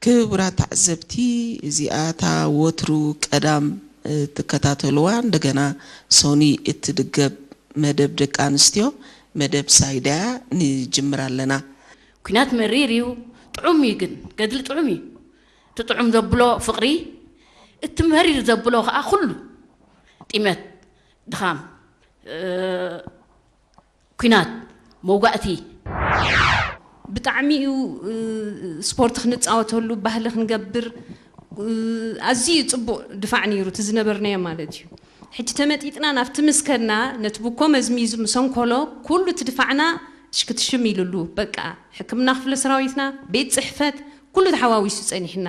ክቡራት ተዓዘብቲ፣ እዚኣ እታ ወትሩ ቀዳም እትከታተልዋ፣ እንደገና ሶኒ እትድገም መደብ ደቂ ኣንስትዮ፣ መደብ ሳይዳያ ንጅምር ኣለና። ኩናት መሪር እዩ፣ ጥዑም እዩ፣ ግን ገድሊ ጥዑም እዩ። እቲ ጥዑም ዘብሎ ፍቕሪ፣ እቲ መሪር ዘብሎ ከዓ ኩሉ ጢመት፣ ድኻም፣ እ፣ ኩናት፣ መውጋእቲ። ብጣዕሚ እዩ፣ እ፣ ስፖርት ክንፃወተሉ፣ ባህሊ ክንገብር፣ እ፣ ኣዝዩ ፅቡቕ ድፋዕ ነይሩ እቲ ዝነበርናዮ ማለት እዩ። ሕጂ ተመጢጥና ናብቲ ምስ ከድና፣ ነቲ ብኮ መዝሚዙ ምሰንኮሎ፣ ኩሉ እቲ ድፋዕና ሽክትሽም ኢሉሉ። በቃ ሕክምና ክፍለ ሰራዊትና፣ ቤት ፅሕፈት፣ ኩሉ ተሓዋዊሱ ፀኒሕና።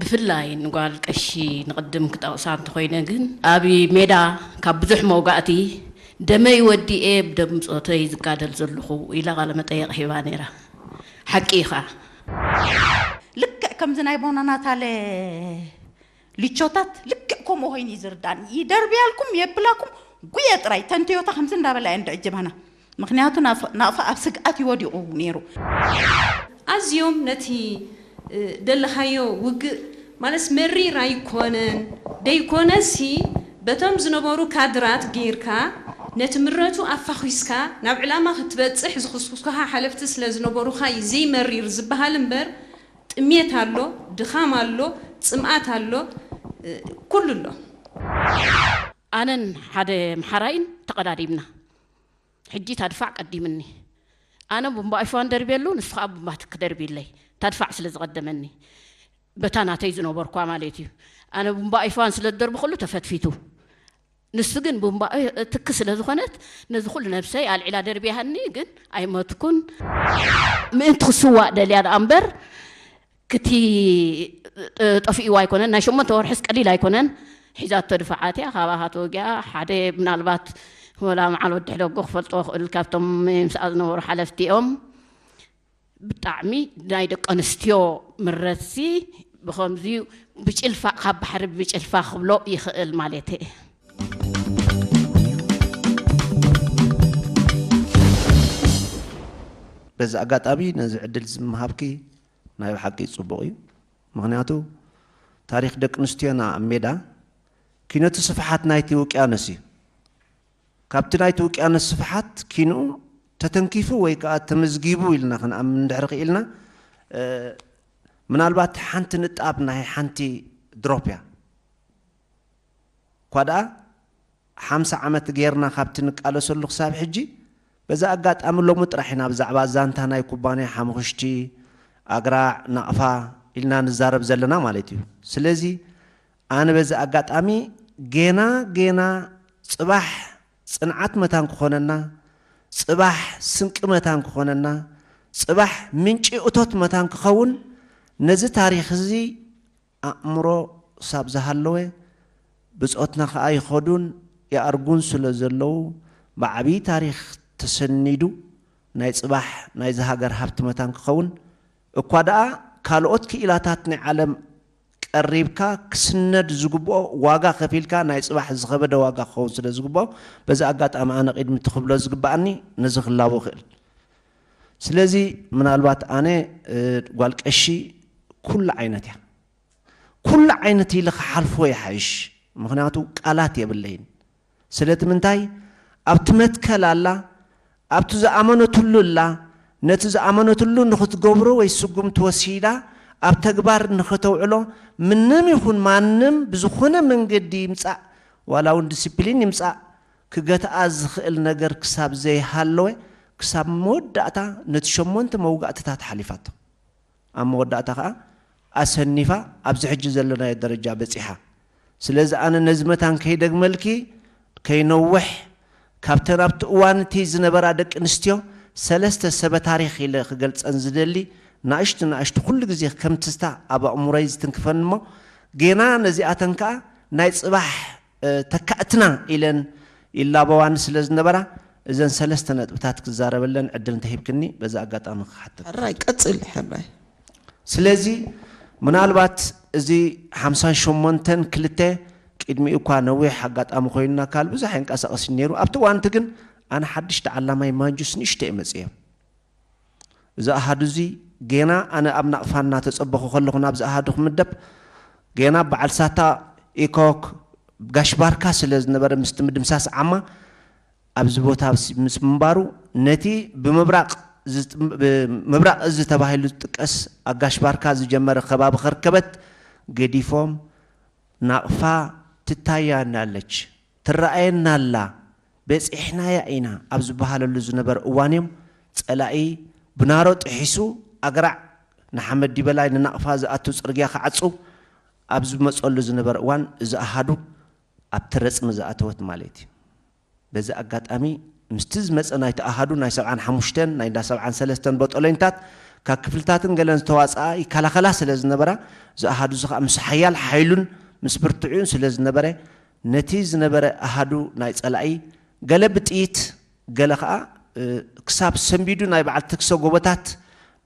ብፍላይ ንጓል ቀሺ ንቕድም ክጠቕሳ እንተኾይነ ግን፣ ኣብ ሜዳ ካብ ብዙሕ መውጋእቲ ደመይ ወዲኤ ብደም ብጾተይ ዝጋደል ዘለኹ ኢላ ቃለ መጠየቕ ሂባ ነይራ። ሓቂ እዩ ኸኣ። ልክዕ ከምዚ ናይ ቦናና ታለ ሊቾታት ልክዕ ከምኡ ኮይኑ እዩ ዝርዳእኒ። ይደርብያልኩም የብላኩም ጉየ ጥራይ ተንተዮታ ከምዚ እንዳበላ እየን ድዕጅባና። ምኽንያቱ ናፍ-፣ ናቕፋ ኣብ ስግኣት እዩ ወዲቑ ነይሩ። ኣዝዮም ነቲ፣ እ፣ ደለኻዮ ውግእ ማለትስ መሪር ኣይኮነን፣ ደይኮነሲ በቶም ዝነበሩ ካድራት ጌርካ ነቲ ምረቱ ኣፋኹስካ ናብ ዕላማ ክትበጽሕ ዝኹስኩስካ ሓለፍቲ ስለ ዝነበሩኻ እዩ ዘይመሪር ዝበሃል እምበር፣ ጥሜት ኣሎ፣ ድኻም ኣሎ፣ ጽምኣት ኣሎ፣ እ፣ ኩሉ ኣሎ። ኣነን ሓደ ምሓራይን ተቐዳዲምና። ሕጂ ታድፋዕ ቀዲምኒ። ኣነ ቡምባ ኣይፋን ደርብየሉ፣ ንሱ ኸኣ ቡምባ ትክ ደርብይለይ። ታድፋዕ ስለ ዝቐደመኒ። በታ ናተይ ዝነበርኳ ማለት እዩ። ኣነ ቡምባ ኣይፋን ስለ ዝደርቢ ከሉ ተፈትፊቱ። ንሱ ግን ቡምባ ትክ ስለ ዝኾነት፣ ነዚ ኩሉ ነብሰይ ኣልዒላ ደርብያሃኒ፣ ግን ኣይመትኩን። ምእንቲ ክስዋእ ደልያ ደኣ እምበር፣ ክቲ ጠፊእዋ ኣይኮነን። ናይ ሸሞንተ ወርሕስ ቀሊል ኣይኮነን። ሒዛቶ ድፋዓት እያ። ካባኻ ተወጊኣ ሓደ ምናልባት ወላ መዓል ወዲ ሕደጎ ክፈልጦ ክእል ካብቶም ምስኣ ዝነበሩ ሓለፍቲ እዮም። ብጣዕሚ ናይ ደቂ ኣንስትዮ ምረትሲ ብኸምዚ ብጭልፋ፣ ካብ ባሕሪ ብጭልፋ ክብሎ ይኽእል ማለት እየ። በዚ ኣጋጣሚ ነዚ ዕድል ዝምሃብኪ ናይ ብሓቂ ጽቡቕ እዩ። ምኽንያቱ ታሪኽ ደቂ ኣንስትዮና ኣብ ሜዳ ኪነቲ ስፍሓት ናይቲ ውቅያኖስ እዩ። ካብቲ ናይቲ ውቅያኖስ ስፍሓት ኪንኡ ተተንኪፉ ወይ ከዓ ተመዝጊቡ ኢልና ክንኣምን እንድሕር ክኢልና፣ እ፣ ምናልባት ሓንቲ ንጣብ ናይ ሓንቲ ድሮፕ እያ። እኳ ደኣ ሓምሳ ዓመት ጌርና ካብቲ ንቃለሰሉ ክሳብ ሕጂ፣ በዚ ኣጋጣሚ ሎሚ ጥራሕ ኢና ብዛዕባ ዛንታ ናይ ኩባንያ ሓሙኽሽቲ፣ ኣግራዕ፣ ናቕፋ ኢልና ንዛረብ ዘለና ማለት እዩ። ስለዚ ኣነ በዚ ኣጋጣሚ ጌና ጌና ጽባሕ ጽንዓት መታን ክኾነና፣ ጽባሕ ስንቂ መታን ክኾነና፣ ጽባሕ ምንጪ እቶት መታን ክኸውን ነዚ ታሪኽ እዚ ኣእምሮ ክሳብ ዝሃለወ ብጾትና ከኣ ይኸዱን ይኣርጉን ስለ ዘለዉ ብዓብዪ ታሪኽ ተሰኒዱ ናይ ጽባሕ ናይዚ ሃገር ሃብቲ መታን ክኸውን እኳ ደኣ ካልኦት ክኢላታት ናይ ዓለም ቀሪብካ ክስነድ ዝግብኦ ዋጋ ከፊልካ ናይ ጽባሕ ዝኸበደ ዋጋ ክኸውን ስለ ዝግብኦ በዚ ኣጋጣሚ ኣነ ቅድሚ እቲ ክብሎ ዝግብኣኒ ነዚ ክላቦ ክእል። ስለዚ ምናልባት ኣነ እ፣ ጓል ቀሺ ኩሉ ዓይነት እያ ኩሉ ዓይነት ኢለ ክሓልፎ ይሓይሽ። ምኽንያቱ ቃላት የብለይን። ስለቲ ምንታይ ኣብቲ መትከል ኣላ፣ ኣብቲ ዝኣመነትሉ ኣላ፣ ነቲ ዝኣመነትሉ ንኽትገብሮ ወይ ስጉምቲ ወሲዳ ኣብ ተግባር ንኽተውዕሎ ምንም ይኹን ማንም ብዝኾነ መንገዲ ይምጻእ ዋላ እውን ዲስፕሊን ይምጻእ ክገትኣ ዝኽእል ነገር ክሳብ ዘይሃለወ ክሳብ መወዳእታ ነቲ ሸሞንተ መውጋእትታት ሓሊፋቶ። ኣብ መወዳእታ ኸዓ ኣሰኒፋ ኣብዚ ሕጂ ዘለናዮ ደረጃ በጺሓ። ስለዚ ኣነ ነዚ መታን ከይደግመልኪ ከይነውሕ ካብተን ኣብቲ እዋን እቲ ዝነበራ ደቂ ኣንስትዮ ሰለስተ ሰበ ታሪኽ ኢለ ክገልጸን ዝደሊ ናእሽቱ ናእሽቱ ኩሉ ግዜ ከም ትዝታ ኣብ ኣእምሮይ ዝትንክፈኒ እሞ ጌና ነዚኣተን ከኣ ናይ ጽባሕ ተካእትና ኢለን ይላበዋኒ ስለ ዝነበራ እዘን ሰለስተ ነጥብታት ክዛረበለን ዕድል እንተሂብክኒ በዚ ኣጋጣሚ ክሓተኪ። ሕራይ ቀጽል ሕራይ። ስለዚ ምናልባት እዚ ሓምሳን ሸሞንተን ክልተ ቅድሚኡ እኳ ነዊሕ ኣጋጣሚ ኮይኑና ካል ብዙሕ ኣይንቀሳቐስን ነይሩ ኣብቲ እዋንቲ ግን ኣነ ሓድሽ ተዓላማይ ማንጁስ ንእሽቶ እየ መፅየ እዚ ኣሃዱ እዚ ጌና ኣነ ኣብ ናቕፋ እናተጸበኹ ከለኹ ናብዚ ኣሃዱ ክምደብ፣ ጌና በዓል ሳታ ኢኮክ ጋሽ ባርካ ስለ ዝነበረ፣ ምስቲ ምድምሳስ ዓማ ኣብዚ ቦታ ምስ ምንባሩ፣ ነቲ ብምብራቕ ዝጥ-፣ ብምብራቕ እዚ ተባሂሉ ዝጥቀስ ኣጋሽ ባርካ ዝጀመረ ከባቢ ከርከበት ገዲፎም፣ ናቕፋ ትታያና ኣለች፣ ትረኣየና ኣላ፣ በጺሕናያ ኢና ኣብ ዝበሃለሉ ዝነበረ እዋን እዮም ጸላኢ ብናሮ ጥሒሱ ኣግራዕ ንሓመድ ዲበላይ ንናቕፋ ዝኣቱ ጽርግያ ክዓጹ ኣብ ዝመጸሉ ዝነበረ እዋን፣ እዚ ኣሃዱ ኣብቲ ረጽሚ ዝኣተወት ማለት እዩ። በዚ ኣጋጣሚ፣ ምስቲ ዝመጸ ናይቲ ኣሃዱ ናይ ሰብዓን ሓሙሽተን ናይ እንዳ ሰብዓን ሰለስተን ቦጦሎኒታት ካብ ክፍልታትን ገለን ዝተዋጽኣ ይከላኸላ ስለ ዝነበራ፣ እዚ ኣሃዱ እዚ ከኣ ምስ ሓያል ሓይሉን ምስ ብርትዑን ስለ ዝነበረ፣ ነቲ ዝነበረ ኣሃዱ ናይ ጸላኢ ገለ ብጥይት፣ ገለ ከኣ፣ እ፣ ክሳብ ሰንቢዱ ናይ በዓል ተክሰ ጎቦታት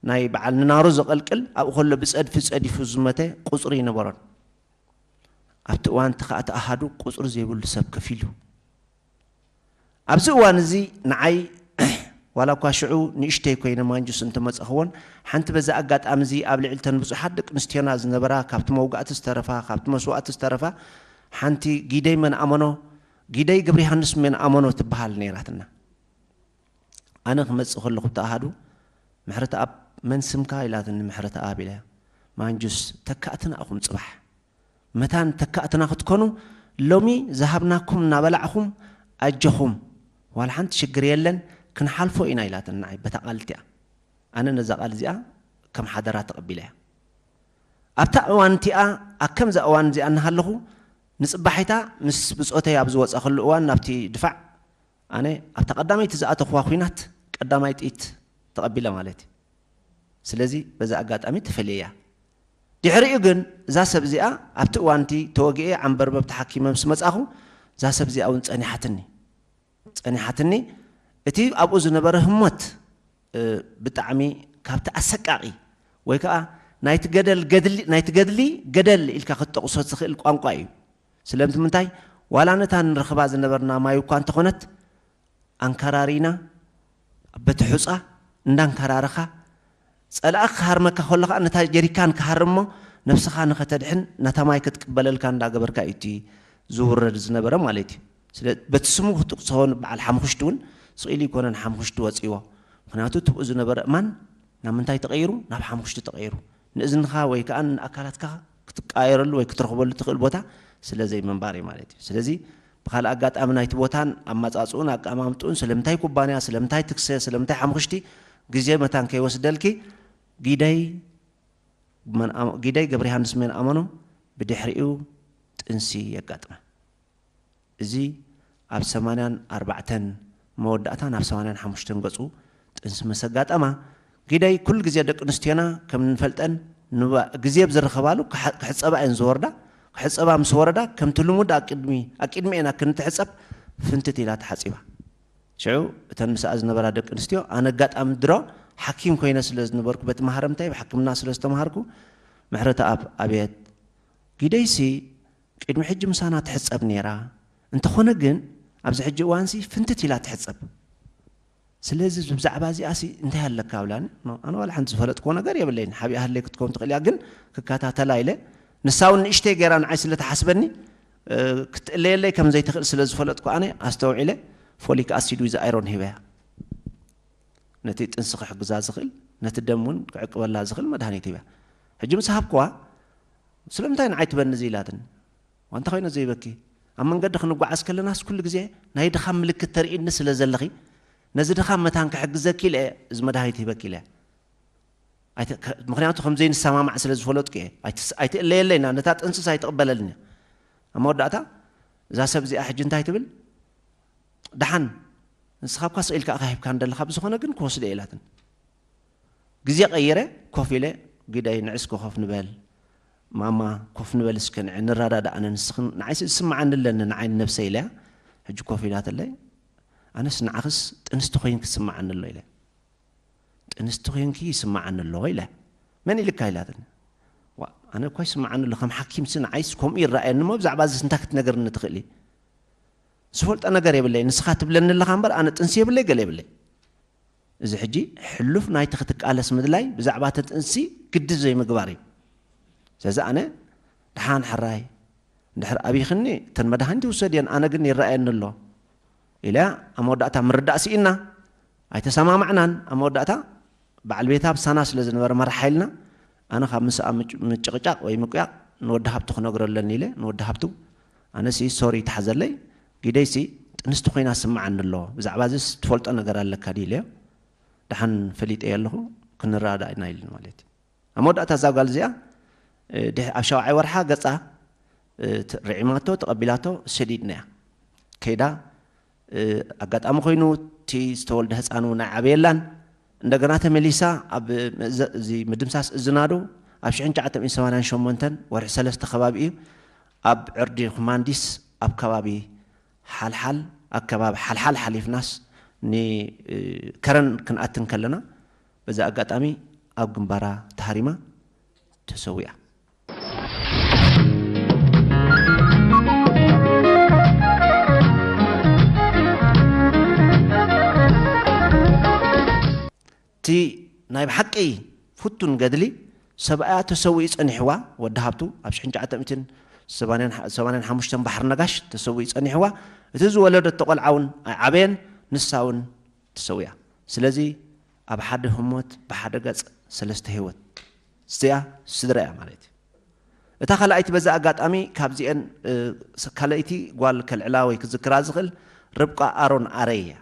ናይ በዓል ንናሮ ዘቐልቅል ኣብኡ ከሎ ብጸድፊ ጸዲፉ ዝመተ ቁጽሪ ይነበሮን። ኣብቲ እዋን እቲ ከኣ እቲ ኣሃዱ ቁጽሪ ዘይብሉ ሰብ ከፊሉ። ኣብዚ እዋን እዚ ንዓይ ዋላ እኳ ሽዑ ንእሽተይ ኮይነ ማንጁስ እንተመጸኽዎን፣ ሓንቲ በዚ ኣጋጣሚ እዚ ኣብ ልዕሊ እተን ብዙሓት ደቂ ኣንስትዮና ዝነበራ፣ ካብቲ መውጋእቲ ዝተረፋ፣ ካብቲ መስዋእቲ ዝተረፋ፣ ሓንቲ ጊደይ መን ኣመኖ፣ ጊደይ ገብረ ዮሃንስ መን ኣመኖ ትበሃል ነይራትና። ኣነ ክመጽእ ከለኹ እቲ ኣሃዱ፣ "ምሕረተኣብ መን ስምካ?" ኢላትኒ። "ምሕረተኣብ" ኢለያ። "ማንጁስ፣ ተካእትና ኢኹም ጽባሕ። መታን ተካእትና ክትኮኑ፣ ሎሚ ዝሃብናኩም እናበላዕኹም፣ ኣጆኹም፣ ዋላ ሓንቲ ሽግር የለን፣ ክንሓልፎ ኢና" ኢላትኒ ንዓይ በታ ቃል እቲኣ። ኣነ ነዛ ቃል እዚኣ ከም ሓደራ ተቐቢለያ። ኣብታ እዋን እቲኣ፣ ኣብ ከምዛ እዋን እዚኣ እናሃለኹ፣ ንጽባሒታ ምስ ብጾተይ ኣብ ዝወጻኹሉ እዋን ናብቲ ድፋዕ፣ ኣነ ኣብታ ቀዳመይቲ ዝኣተኹዋ ኲናት ቀዳማይ ጥይት ተቐቢለ ማለት እዩ። ስለዚ በዛ ኣጋጣሚ ተፈልየያ። ድሕሪኡ ግን እዛ ሰብ እዚኣ ኣብቲ እዋን እቲ ተወጊኤ ዓንበርበብ ተሓኪመ ምስ መጻኹ፣ እዛ ሰብ እዚኣ እውን ጸኒሓትኒ። ጸኒሓትኒ። እቲ ኣብኡ ዝነበረ ህሞት፣ እ፣ ብጣዕሚ ካብቲ ኣሰቃቂ ወይ ከኣ ናይቲ ገደል ገድሊ፣ ናይቲ ገድሊ ገደል ኢልካ ክትጠቕሶ ትኽእል ቋንቋ እዩ። ስለምንታይ? ዋላ ነታ ንረኽባ ዝነበርና ማይ እኳ እንተኾነት፣ ኣንከራሪና፣ በቲ ሑጻ እንዳንከራረኻ፣ ጸላኢ ክሃርመካ ከሎ ኸኣ ነታ ጀሪካን ክሃርም እሞ፣ ነብስኻ ንኸተድሕን ነታ ማይ ክትቅበለልካ እንዳገበርካ እዩ እቲ ዝውረድ ዝነበረ ማለት እዩ። ስለ-፣ በቲ ስሙ ክትጥቅሶ በዓል ሓምኹሽቲ እውን ስቕ ኢሉ ኣይኮነን ሓምኹሽቲ ወጺዎ። ምኽንያቱ እቲ ብኡ ዝነበረ እማን ናብ ምንታይ ተቐይሩ? ናብ ሓምኹሽቲ ተቐይሩ። ንእዝንኻ ወይ ከኣ ንኣካላትካ ክትቀያየረሉ ወይ ክትረኽበሉ ትኽእል ቦታ ስለ ዘይምንባር እዩ ማለት እዩ። ስለዚ ብኻልእ ኣጋጣሚ ናይቲ ቦታን ኣመጻጽኡን ኣቀማምጥኡን ስለምንታይ ኩባንያ፣ ስለምንታይ ትክሰ፣ ስለምንታይ ሓምኹሽቲ ግዜ መታን ከይወስደልኪ፣ ጊደይ መን ኣሞ-፣ ጊደይ ገብረ ዮሃንስ መን ኣመኖ ብድሕሪኡ ጥንሲ የጋጥማ። እዚ ኣብ ሰማንያን ኣርባዕተን መወዳእታ ናብ ሰማንያን ሓሙሽተን ገጹ ጥንሲ ምስ ኣጋጠማ፣ ጊደይ ኩሉ ግዜ ደቂ ኣንስትዮና ከም እንፈልጠን ንባ-፣ ግዜ ኣብ ዝረኸባሉ ክሓ-፣ ክሕጸባ እየን ዝወርዳ። ክሕጸባ ምስ ወረዳ፣ ከምቲ ልሙድ ኣብ ቅድሚ፣ ኣብ ቅድሚኤን ክንትሕጸብ ፍንትት ኢላ ተሓጺባ። ሽዑ እተን ምስኣ ዝነበራ ደቂ ኣንስትዮ፣ ኣነ ኣጋጣሚ ድሮ ሓኪም ኮይነ ስለ ዝነበርኩ፣ በቲ ማህረምታይ ብሕክምና ስለ ዝተማሃርኩ፣ ምሕረተኣብ ኣቤት፣ ጊደይሲ ቅድሚ ሕጂ ምሳና ትሕጸብ ነይራ፣ እንተኾነ ግን ኣብዚ ሕጂ እዋንሲ ፍንትት ኢላ ትሕጸብ። ስለዚ ብዛዕባ እዚኣሲ እንታይ ኣለካ ብላኒ። ኣነ ዋላ ሓንቲ ዝፈለጥክዎ ነገር የብለይን። ሓቢኣ ሃለይ ክትከውን ትኽእል እያ፣ ግን ክከታተላ ኢለ። ንሳ እውን ንእሽተይ ገይራ ንዓይ ስለ ትሓስበኒ፣ እ፣ ክትእለየለይ ከም ዘይትኽእል ስለ ዝፈለጥኩ ኣነ ኣስተውዒለ ፎሊክ ኣሲድ ዊዝ ኣይሮን ሂበያ። ነቲ ጥንሲ ክሕግዛ ዝኽእል፣ ነቲ ደም እውን ክዕቅበላ ዝኽእል መድሃኒት ሂበያ። ሕጂ ምስ ሃብክዋ፣ "ስለምንታይ ንዓይ ትበኒ እዚ?" ኢላትኒ። "ዋንታ ኮይነ ዘይበኪ? ኣብ መንገዲ ክንጓዓዝ ከለናስ ኩሉ ግዜ ናይ ድኻም ምልክት ተርእይኒ ስለ ዘለኺ፣ ነዚ ድኻም መታን ክሕግዘኪ ኢለ እዚ መድሃኒት ሂበኪ" ኢለ። ኣይተ-፣ ከ-፣ ምኽንያቱ ከም ዘይንሰማማዕ ስለ ዝፈለጥኩ እየ። ኣይትስ-፣ ኣይትእለየለይና፣ ነታ ጥንስስ ኣይትቕበለልን እያ። ኣብ መወዳእታ እዛ ሰብ እዚኣ ሕጂ እንታይ ትብል? "ደሓን፣ ንስኻ እኳ ስቕ ኢልካ ኢኻ ሂብካኒ ዘለኻ፣ ብዝኾነ ግን ክወስዶ እየ" ኢላትኒ። ግዜ ቀይረ፣ ኮፍ ኢለ፣ "ጊደይ፣ ንዒ እስከ ኮፍ ንበል። ማማ፣ ኮፍ ንበል እስከ፣ ንዒ ንረዳዳእ፣ ኣነ ንስኽን፣ ንዓይሲ ዝስምዓኒ ኣለኒ፣ ንዓይ ንነብሰይ" ኢለያ። ሕጂ ኮፍ ኢላትለይ፣ "ኣነስ ንዓኽስ ጥንስቲ ኮይንኪ ይስምዓኒ ኣሎ" ኢለ። "ጥንስቲ ኮይንኪ ይስምዓኒ ኣሎ" ኢለ። "መን ኢልካ?" ኢላትኒ። "ዋ፣ ኣነ እኳ ይስምዓኒ ኣሎ፣ ከም ሓኪምሲ ንዓይስ ከምኡ ይረኣየኒ እሞ፣ ብዛዕባ እዚስ እንታይ ክትነግርኒ ትኽእሊ?" "ዝፈልጦ ነገር የብለይ፣ ንስኻ ትብለኒ ኣለኻ እምበር፣ ኣነ ጥንሲ የብለይ፣ ገለ የብለይ" እዚ ሕጂ ሕሉፍ ናይቲ ክትቃለስ ምድላይ ብዛዕባ እቲ ጥንሲ ግዲ ዘይምግባር እዩ። ስለዚ ኣነ ደሓን ሕራይ እንድሕር ኣብይኽኒ እተን መድሃኒት ውሰድየን ኣነ ግን ይረኣየኒ ኣሎ ኢለያ ኣብ መወዳእታ ምርዳእ ስኢና ኣይተሰማማዕናን ኣብ መወዳእታ በዓል ቤታ ብሳና ስለ ዝነበረ መራሕ ሓይልና ኣነ ካብ ምስኣ ምጭቕጫቕ ወይ ምቁያቕ ንወዲ ሃብቱ ክነግሮ ኣለኒ ኢለ ንወዲ ሃብቱ ኣነሲ ሶሪ ይትሓዘለይ ግደይሲ ጥንስቲ ኮይና ስምዓኒ ኣሎ ብዛዕባ ዝስ ትፈልጦ ነገር ኣለካ ድዩ ኢለዮ ደሓን ፈሊጠዮ ኣለኹ ክንረዳእ ኢና ኢሉኒ ማለት እዩ ኣብ መወዳእታ እዛ ጓል እዚኣ ኣብ ሸውዓይ ወርሓ ገፃ ርዒማቶ ተቐቢላቶ ሰዲድናያ ከይዳ ኣጋጣሚ ኮይኑ እቲ ዝተወልደ ህፃን እውን ኣይዓበየላን እንደገና ተመሊሳ ኣብ እዚ ምድምሳስ እዝናዶ ኣብ ሽሕን ትሽዓተ ሚእትን ሰማንያን ሸሞንተን ወርሒ ሰለስተ ከባቢ እዩ ኣብ ዕርዲ ኩማንዲስ ኣብ ከባቢ ሓልሓል ኣብ ከባቢ ሓልሓል ሓሊፍናስ ንከረን ክንኣትን ከለና በዚ ኣጋጣሚ ኣብ ግንባራ ተሃሪማ ተሰዊኣ። እቲ ናይ ብሓቂ ፍቱን ገድሊ ሰብኣያ ተሰዊኡ ጸኒሕዋ ወዲ ሃብቱ ኣብ ሽሕን ትሽዓተ ሚእትን ሰማንያን ሓሙሽተን ባሕሪ ነጋሽ ተሰዊኡ ጸኒሕዋ እቲ ዝወለደቶ ቆልዓ እውን ኣይዓበየን ንሳ እውን ተሰዊኣ ስለዚ ኣብ ሓደ ህሞት ብሓደ ገጽ ሰለስተ ህይወት እዚኣ ስድራ እያ ማለት እዩ እታ ካልኣይቲ በዛ ኣጋጣሚ ካብዚአን ካልኣይቲ ጓል ከልዕላ ወይ ክዝክራ ዝኽእል ርብቃ ኣሮን ኣረይ እያ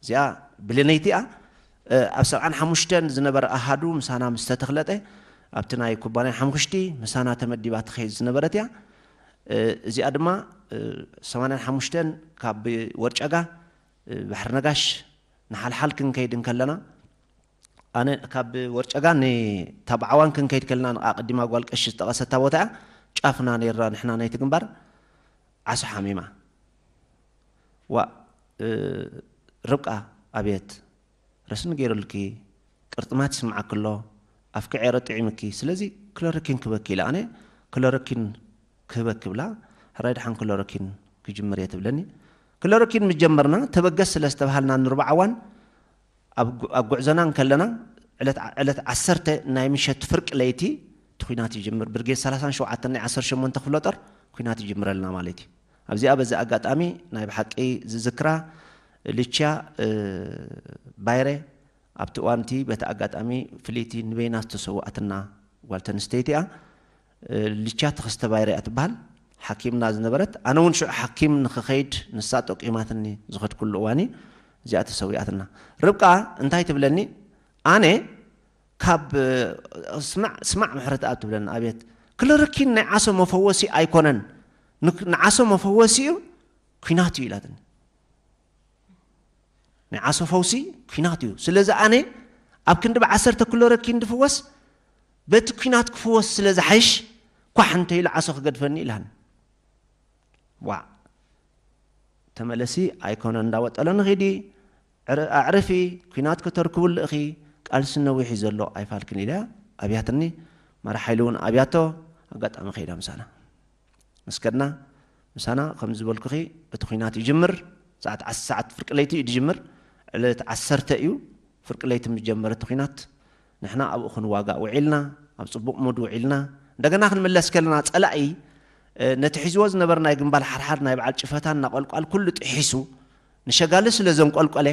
እዚኣ ብልነይቲ እያ ኣብ ሰብዓን ሓሙሽተን ዝነበረ ኣሃዱ ምሳና ምስ ተተኽለጠ ኣብቲ ናይ ኩባንያ ሓሙሽቲ ምሳና ተመዲባ ትኸይድ ዝነበረት እያ እዚኣ ድማ ሰማንያን ሓሙሽተን ካብ ወርጨጋ ባሕሪ ነጋሽ ንሓልሓል ክንከይድ እንከለና ኣነ ካብ ወርጨጋ ንታብዓዋን ክንከይድ ከለና ኣቀዲማ ጓል ቀሺ ዝጠቐሰታ ቦታ እያ ጫፍና ነይርና ንሕና ናይቲ ግንባር ዓሶ ሓሚማ ዋ ርብቃ ኣቤት ረስኒ ገይሩልኪ ቅርጥማት ይስምዓኪ ኣሎ ኣፍኪ ዔረ ጥዒምኪ ስለዚ ክሎረኪን ክበኪ ኢላ ኣነ ክሎረኪን ክህበኪ ብላ ሕራይ ደሓን ክሎረኪን ክጅምር እየ ትብለኒ ክሎረኪን ምስ ጀመርና ተበገስ ስለ ዝተባሃልና ንርብዓዋን ኣብ ጉዕዞና እንከለና ዕለት ዓሰርተ ናይ ምሸት ፍርቂ ለይቲ እቲ ኩናት ይጅምር ብርጌድ ሰላሳን ሸውዓተን ናይ ዓሰርተ ሸሞንተ ክፍለ ጦር ኩናት ይጅምረልና ማለት እዩ ኣብዚኣ በዚ ኣጋጣሚ ናይ ብሓቂ ዝዝክራ ልቻ ባይረ ኣብቲ እዋንቲ በቲ ኣጋጣሚ ፍልይቲ ንበይና ዝተሰውኣትና ጓል ተንስተይቲ እያ ልቻ ተኸስተ ባይረ እያ ትበሃል ሓኪምና ዝነበረት ኣነ እውን ሽዑ ሓኪም ንኽኸይድ ንሳ ጠቂማትኒ ዝኸድኩሉ እዋኒ እዚኣ ተሰዊኣትና ርብቃ እንታይ ትብለኒ ኣነ ካብ ስማዕ ስማዕ ምሕረት ኣብ ትብለኒ ኣብየት ክሎረኪን ናይ ዓሶ መፈወሲ ኣይኮነን ንዓሶ መፈወሲ እዩ ኩናት እዩ ኢላትኒ ናይ ዓሶ ፈውሲ ኩናት እዩ ስለዚ ኣነ ኣብ ክንዲ ብዓሰርተ ክሎረኪን ድፍወስ በቲ ኩናት ክፍወስ ስለ ዝሓይሽ ኳሕ እንተ ኢሉ ዓሶ ክገድፈኒ ኢላኒ ዋዕ ተመለሲ ኣይኮነ እንዳወጠለኒ ኺዲ ኣዕርፊ ኩናት ከተርክብሉ እኺ ቃልሲ ነዊሕ እዩ ዘሎ ኣይፋልክን ኢለ ኣብያትኒ መራሓይሉ እውን ኣብያቶ ኣጋጣሚ ከይዳ ምሳና ምስ ከድና ምሳና ከም ዝበልኩኺ እቲ ኹናት ይጅምር ሰዓት ዓሰርተ ሰዓት ፍርቂ ለይቲ እዩ ዝጅምር ዕለት ዓሰርተ እዩ ፍርቂ ለይቲ ምስ ጀመረ እቲ ኹናት ንሕና ኣብኡ ክንዋጋእ ውዒልና ኣብ ፅቡቕ ሙድ ውዒልና እንደገና ክንምለስ ከለና ፀላኢ ነቲ ሒዝዎ ዝነበረ ናይ ግንባር ሓርሓር ናይ በዓል ጭፈታን እናቆልቋል ኩሉ ጥሒሱ ንሸጋሊ ስለ ዘንቆልቆለ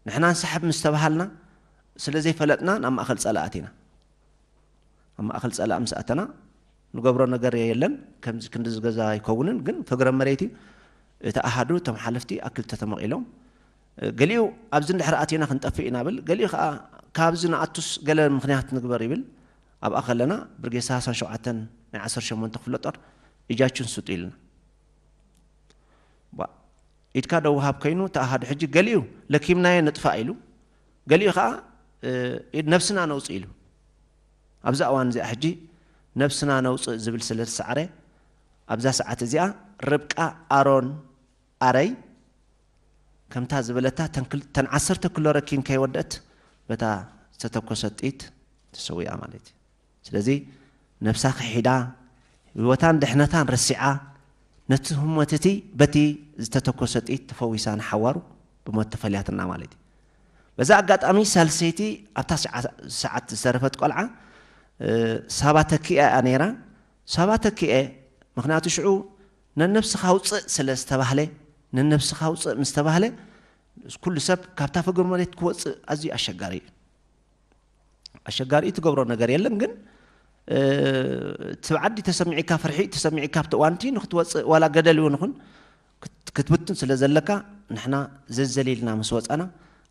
ንሕና ንስሕብ ምስ ተባሃልና ስለ ዘይፈለጥና ናብ ማእኸል ፀላእ ኣቲና ኣብ ማእኸል ፀላእ ምስ ኣተና ንገብሮ ነገር የለን ከምዚ ክንዲ ዝገዛ ኣይከውንን ግን ፍግረ መሬት እዩ እቲ ኣሃዱ እቶም ሓለፍቲ ኣብ ክልተ ተመቒሎም ገሊኡ ኣብዚ እንድሕር ኣቲና ክንጠፍእ ኢና ብል ገሊኡ ከዓ ካብዚ ንኣቱስ ገለ ምክንያት ንግበር ይብል ኣብኣ ከለና ብርጌድ ሰላሳን ሸውዓተን ናይ ዓሰርተ ሸሞንተ ክፍለ ጦር እጃችሁን ስጡ ኢልና ኢድካ ደው ሃብ ኮይኑ ተኣሃዱ ሕጂ ገሊኡ ለኪምናዮ ንጥፋእ ኢሉ ገሊኡ ከዓ ነብስና ነውፅእ ኢሉ ኣብዛ እዋን እዚኣ ሕጂ ነብስና ነውፅእ ዝብል ስለ ዝሰዓረ ኣብዛ ሰዓት እዚኣ ርብቃ ኣሮን ኣረይ ከምታ ዝበለታ ተን ዓሰርተ ክሎረኪን ከይወደት በታ ዝተተኮሰ ጥይት ተሰዊኣ ማለት እዩ ስለዚ ነብሳ ክሒዳ ህይወታን ድሕነታን ረሲዓ ነቲ ህሞት እቲ በቲ ዝተተኮሰ ጥይት ተፈዊሳ ንሓዋሩ ብሞት ተፈልያትና ማለት እዩ በዛ ኣጋጣሚ ሳልሰይቲ ኣብታ ሰዓ-፣ ሰዓት ዝተረፈት ቆልዓ፣ እ፣ ሳባ ተኪኣ እያ ነይራ። ሳባ ተኪኤ፣ ምኽንያቱ ሽዑ ነነብስኻ ውፅእ ስለ ዝተባህለ፣ ነነብስኻ ውፅእ ምስ ተባህለ፣ ኩሉ ሰብ ካብታ ፍግር መሬት ክወፅእ ኣዝዩ ኣሸጋሪ እዩ። ኣሸጋሪ እዩ፣ ትገብሮ ነገር የለን። ግን፣ እ፣ እቲ ብዓዲ ተሰሚዕካ፣ ፍርሒ ተሰሚዕካ፣ ኣብቲ እዋንቲ ንክትወፅእ፣ ዋላ ገደል እውን ይኹን ክት-፣ ክትብትን ስለ ዘለካ፣ ንሕና ዘዘሊልና ምስ ወፃና፣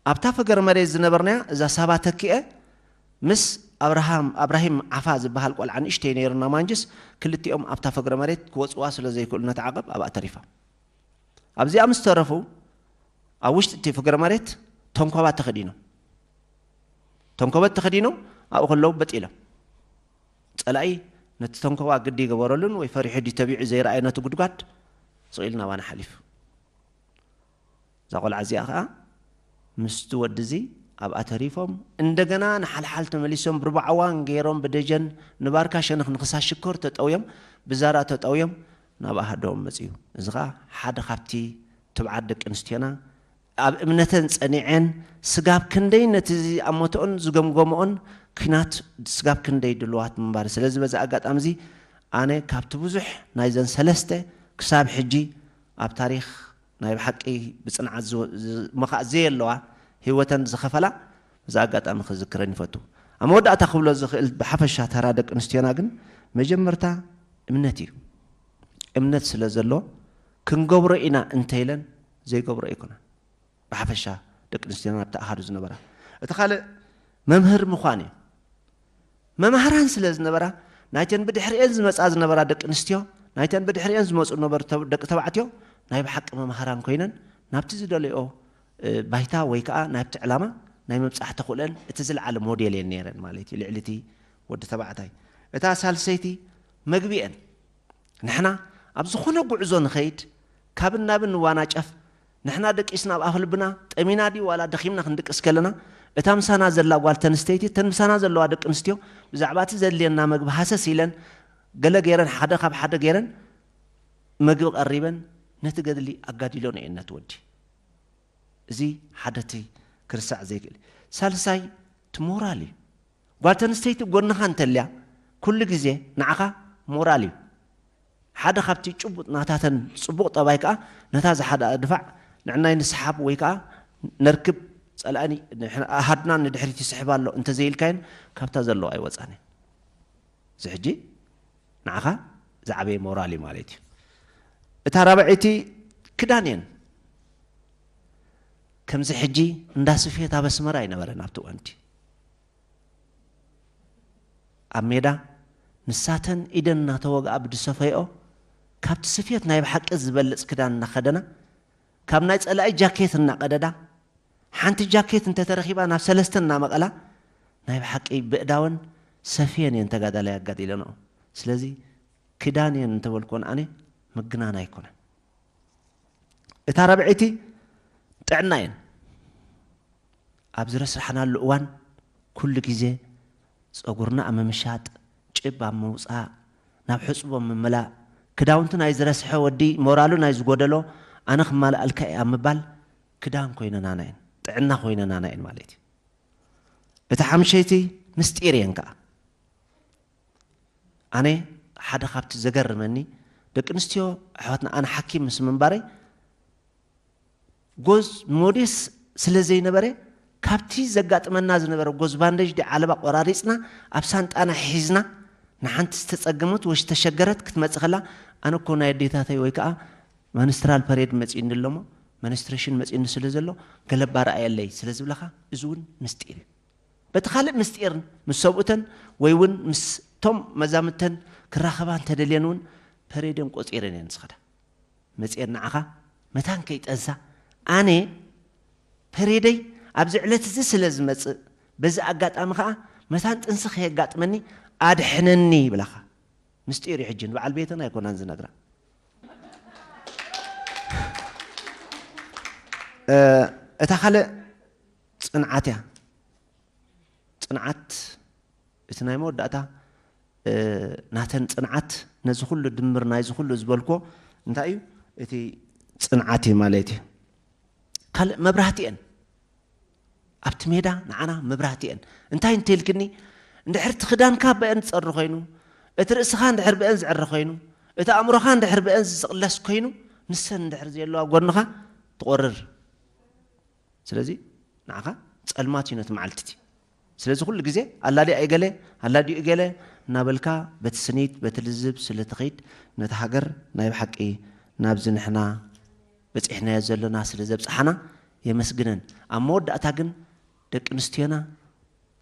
ኣብታ ፈገረ መሬት ዝነበርናያ፣ እዛ ሳባ ተኪኤ ምስ ኣብርሃም፣ ኣብራሂም ዓፋ ዝበሃል ቆልዓ ንእሽተይ ነይሩና ማንጅስ፣ ክልቲኦም ኣብታ ፈገረ መሬት ክወፅዋ ስለ ዘይክእሉ፣ ነታ ዓቐብ ኣብኣ ተሪፋ። ኣብዚኣ ምስ ተረፉ፣ ኣብ ውሽጢ እቲ ፍግረ መሬት ተንኮባ ተኸዲኖም፣ ተንኮበት ተኸዲኖም ኣብኡ ከለዉ በጥ ኢሎም። ጸላኢ ነቲ ተንኮባ ግዲ ይገበረሉን ወይ ፈሪሑ ድዩ ተቢዑ ዘይረኣየ ነቲ ጉድጓድ ስቕ ኢሉ ናባና ሓሊፉ። እዛ ቆልዓ እዚኣ ኸኣ ምስቲ ወዲ እዚ ኣብኣ ተሪፎም፣ እንደገና ንሓልሓል ተመሊሶም ብርባዕዋን ገይሮም ብደጀን ንባርካ ሸነኽ ንኽሳ ሽኮር ተጠውዮም፣ ብዛራ ተጠውዮም፣ ናብ ኣሃዶም መጽኡ። እዚ ኸኣ ሓደ ካብቲ ትብዓት ደቂ ኣንስትዮና ኣብ እምነተን ጸኒዐን ስጋብ ክንደይ ነቲ ዝኣመተኦን ዝገምገመኦን ኲናት ስጋብ ክንደይ ድልዋት ምንባር። ስለዚ በዚ ኣጋጣሚ እዚ ኣነ ካብቲ ብዙሕ ናይዘን ሰለስተ ክሳብ ሕጂ ኣብ ታሪኽ ናይ ብሓቂ ብጽንዓት ዝወ-፣ ዝ-፣ መኻእ ዘየለዋ ህይወተን ዝኸፈላ በዚ ኣጋጣሚ ክዝክረን ይፈቱ። ኣብ መወዳእታ ክብሎ ዝኽእል ብሓፈሻ ተራ ደቂ ኣንስትዮና ግን መጀመርታ እምነት እዩ። እምነት ስለ ዘሎ ክንገብሮ ኢና እንተኢለን ዘይገብሮ ኣይኮናን። ብሓፈሻ ደቂ ኣንስትዮና ኣብቲ ኣሃዱ ዝነበራ። እቲ ካልእ መምህር ምዃን እዩ። መማህራን ስለ ዝነበራ ናይተን ብድሕሪኤን ዝመጻ ዝነበራ ደቂ ኣንስትዮ፣ ናይተን ብድሕሪኤን ዝመጹ ነበሩ ተብ-፣ ደቂ ተባዕትዮ ናይ ብሓቂ መማህራን ኮይነን ናብቲ ዝደለዮ፣ እ፣ ባይታ ወይ ከኣ ናብቲ ዕላማ ናይ ምብጻሕ ተኽእሎአን እቲ ዝለዓለ ሞዴል እየን ነይረን ማለት እዩ፣ ልዕሊ እቲ ወዲ ተባዕታይ። እታ ሳልሰይቲ መግቢ እየን። ንሕና ኣብ ዝኾነ ጉዕዞ ንኸይድ፣ ካብን ናብን ንዋናጨፍ፣ ንሕና ደቂስና ኣብ ኣፍ ልብና፣ ጠሚና ድዩ ዋላ ደኺምና ክንድቅስ ከለና፣ እታ ምሳና ዘላ ጓል ተንስተይቲ፣ እተን ምሳና ዘለዋ ደቂ ኣንስትዮ፣ ብዛዕባ እቲ ዘድልየና መግቢ ሃሰስ ኢለን፣ ገለ ገይረን፣ ሓደ ካብ ሓደ ገይረን፣ መግቢ ቀሪበን፣ ነቲ ገድሊ ኣጋዲሎን እየን ነቲ ወዲ። እዚ ሓደ እቲ ክርሳዕ ዘይክእል። ሳልሳይ፣ እቲ ሞራል እዩ። ጓል ተንስተይቲ ጎንኻ እንተልያ፣ ኩሉ ግዜ ንዓኻ ሞራል እዩ። ሓደ ካብቲ ጭቡጥ ናታተን ጽቡቕ ጠባይ ከኣ፣ ነታ ዝሓደኣ ድፋዕ ንዕናይ ንስሓብ ወይ ከኣ ነርክብ፣ ጸላእኒ ንሕና ኣሃድና ንድሕሪት ይስሕብ ኣሎ እንተዘይኢልካየን፣ ካብታ ዘለዋ ኣይወጻን እየን። እዚ ሕጂ ንዓኻ ዝዓበየ ሞራል እዩ ማለት እዩ። እታ ራብዐይቲ ክዳን እየን። ከምዚ ሕጂ እንዳ ስፌት ኣብ ኣስመራ ኣይነበረን ኣብቲ እዋንቲ። ኣብ ሜዳ ንሳተን ኢደን እናተወግኣ ብድሰፈይኦ ካብቲ ስፌት ናይ ብሓቂ ዝበልጽ ክዳን እናኸደና፣ ካብ ናይ ጸላኢ ጃኬት እናቐደዳ፣ ሓንቲ ጃኬት እንተተረኺባ ናብ ሰለስተ እናመቐላ፣ ናይ ብሓቂ ብእዳወን ሰፍየን እየን ተጋዳላይ ኣጋዲለንኦ። ስለዚ ክዳን እየን እንተበልኩወን ኣነ ምግናን ኣይኮነን። እታ ራብዐይቲ ጥዕና እየን። ኣብ ዝረስራሕናሉ እዋን ኩሉ ግዜ ጸጉርና ኣብ ምምሻጥ፣ ጭብ ኣብ ምውጻእ፣ ናብ ሕጽቦ ምምላእ፣ ክዳውንቲ ናይ ዝረስሐ ወዲ ሞራሉ ናይ ዝጎደሎ ኣነ ክማልኣልካ እየ ኣብ ምባል ክዳን ኮይነናና እየን፣ ጥዕና ኮይነናና እየን ማለት እዩ። እታ ሓምሸይቲ ምስጢር እየን ከኣ። ኣነ ሓደ ካብቲ ዘገርመኒ ደቂ ኣንስትዮ ኣሕዋትና፣ ኣነ ሓኪም ምስ ምንባረይ ጎዝ ሞዴስ ስለ ዘይነበረ ካብቲ ዘጋጥመና ዝነበረ ጎዝ ባንደጅ ዲ ዓለባ ቆራሪጽና ኣብ ሳንጣና ሒዝና ንሓንቲ ዝተጸገመት ወይ ዝተሸገረት ክትመጽእ ከላ ኣነ እኮ ናይ ኣዴታተይ ወይ ከኣ ማንስትራል ፐሬድ መጺእኒ ኣለሞ ማንስትሬሽን መጺእኒ ስለ ዘሎ ገለባ ረኣየለይ ስለ ዝብለኻ እዚ እውን ምስጢር እዩ። በቲ ካልእ ምስጢር ምስ ሰብኡተን ወይ እውን ምስ ቶም መዛምተን ክራኸባ እንተደልየን እውን ፐሬደን ቆጺረን እየን ዝኸዳ። መጽኤን ንዓኻ መታን ከይጠንሳ ኣነ ፐሬደይ ኣብዚ ዕለት እዚ ስለ ዝመጽእ በዚ ኣጋጣሚ ኸኣ መታን ጥንሲ ከየጋጥመኒ ኣድሕነኒ ይብላኻ። ምስጢር እዩ ሕጂ ንበዓል ቤተን ኣይኮናን ዝነግራ። እ፣ እታ ካልእ ጽንዓት እያ። ጽንዓት እቲ ናይ መወዳእታ፣ እ፣ ናተን ጽንዓት ነዚ ኩሉ ድምር ናይዚ ኩሉ ዝበልኮ እንታይ እዩ? እቲ ጽንዓት እዩ ማለት እዩ። ካልእ መብራህቲ እየን። ኣብቲ ሜዳ ንዓና መብራህቲ እየን። እንታይ እንተልክኒ፣ እንድሕር እቲ ክዳንካ ብአን ዝጸሪ ኮይኑ፣ እቲ ርእስኻ እንድሕር ብአን ዝዕረ ኮይኑ፣ እቲ ኣእምሮኻ እንድሕር ብአን ዝቕለስ ኮይኑ፣ ንሰን እንድሕር ዘየለዋ ጎንኻ ትቆርር። ስለዚ ንዓኻ ጸልማት እዩ ነቲ መዓልቲ እቲ። ስለዚ ኩሉ ግዜ ኣላዲኣ እገለ ኣላዲኡ እገለ እናበልካ በቲ ስኒት በቲ ልዝብ ስለ ትኸይድ ነቲ ሃገር ናይ ብሓቂ ናብዚ ንሕና በጺሕናዮ ዘለና ስለ ዘብጽሓና የመስግነን። ኣብ መወዳእታ ግን ደቂ ኣንስትዮና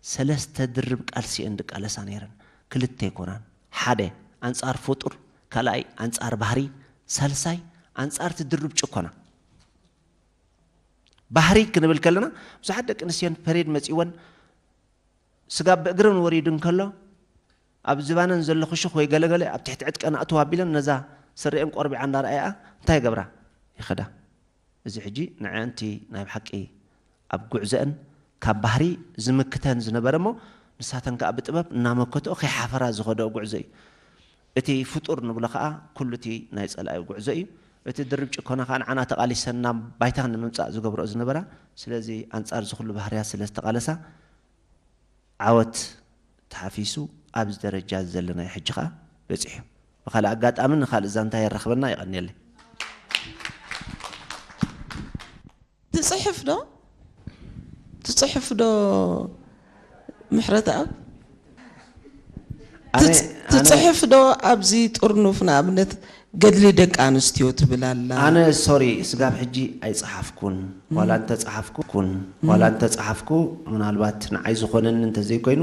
ሰለስተ ድርብ ቃልሲ እየን ድቃለሳ ነይረን። ክልተ ኣይኮናን፣ ሓደ ኣንጻር ፍጡር፣ ካልኣይ ኣንጻር ባህሪ፣ ሳልሳይ ኣንጻር እቲ ድርብ ጭኮና። ባህሪ ክንብል ከለና ብዙሓት ደቂ ኣንስትዮን ፐሬድ መጺወን ስጋብ ብእግረን ወሪዱ እንከሎ ኣብ ዝባነን ዘሎ ክሹኽ ወይ ገለገለ ኣብ ትሕቲ ዕጥቀን ኣእትዋ ኣቢለን ነዛ ስሪአን ቆርቢዓ እንዳረኣያ እንታይ ይገብራ ይኸዳ። እዚ ሕጂ ንዐንቲ ናይ ብሓቂ ኣብ ጉዕዘአን ካብ ባህሪ ዝምክተን ዝነበረ እሞ ንሳተን ከኣ ብጥበብ እናመከትኦ ከይሓፈራ ዝኸደኦ ጉዕዞ እዩ። እቲ ፍጡር ንብሎ ከኣ ኩሉ እቲ ናይ ጸላኢ ጉዕዞ እዩ። እቲ ድርብ ጭኮና ከኣ ንዓና ተቓሊሰን ናብ ባይታ ንምምጻእ ዝገብርኦ ዝነበራ። ስለዚ ኣንጻር እዚ ኩሉ ባህርያት ስለ ዝተቓለሳ ዓወት ተሓፊሱ ኣብዚ ደረጃ ዘለናዮ ሕጂ ከኣ በጺሑ። ብኻልእ ኣጋጣሚ ንኻልእ ዛንታ የራኽበና። የቐንየለይ። ትጽሕፍ ዶ? ትጽሕፍ ዶ? ምሕረተኣብ ኣነ ትጽ- ትጽሕፍ ዶ? ኣብዚ ጥርኑፍ ንኣብነት ገድሊ ደቂ ኣንስትዮ ትብል ኣላ። ኣነ ሶሪ ስጋብ ሕጂ ኣይጸሓፍኩን። ዋላ እንተጸሓፍኩ ኩን ዋላ እንተጸሓፍኩ ምናልባት ንዓይ ዝኾነኒ እንተዘይኮይኑ